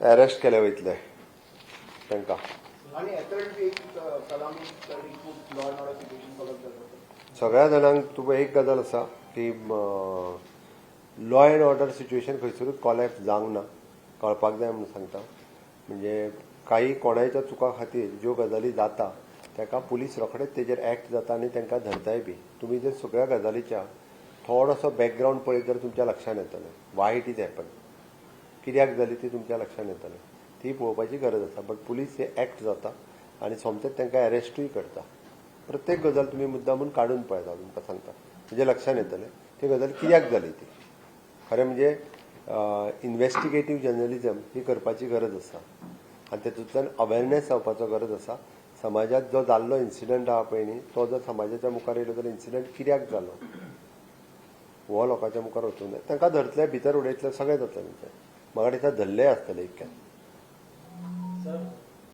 Arrest केले वयतले तांकां. आणि एथर्ड एक सलामी खूप law and order situation collapse जाता. सगळ्या जाणांक तुका एक गजाल आसा की लॉ एंड ऑर्डर सिच्युएशन खंयसरूच कॉलॅप्स जावंक ना, कळपाक जाय म्हणून सांगता. म्हणजे काही कोणाच्या चुका खातीर ज्यो गजाली जाता, ताका पुलीस रोखडेच तेजेर एक्ट जाता आनी तांकां धरताय बी. तुमी जर सगळ्या गजालीच्या थोडोसो बॅकग्रावंड पळयत जाल्यार तुमच्या लक्षात येतलें वाय it is happen, कित्याक जाली ती तुमच्या लक्षात येतलें. ती पळोवपाची गरज आसा. बट पुलीस हे एक्ट जाता आनी सोमतेच तांकां अरेस्टूय करता. प्रत्येक गजाल तुमी मुद्दामून काडून पळयता, तुमकां सांगता, म्हणजे लक्षात येतलें ती गजाल कित्याक जाली ती. खरें म्हणजे इन्व्हेस्टिगेटीव जर्नलिजम ही करपाची गरज आसा आनी तेतूंतल्यान अवेरनेस जावपाचो गरज आसा. समाजात जो जाल्लो इन्सिडंट आहा पळय न्ही, तो जर समाजाच्या मुखार येयलो जाल्यार इन्सिडंट कित्याक जालो हो लोकांच्या मुखार वचूंक जाय. तांकां धरतले, भितर उडयतले, सगळें जातलें. तेंचें म्हाका दिसता धरलेय आसतले इतक्यान. सर.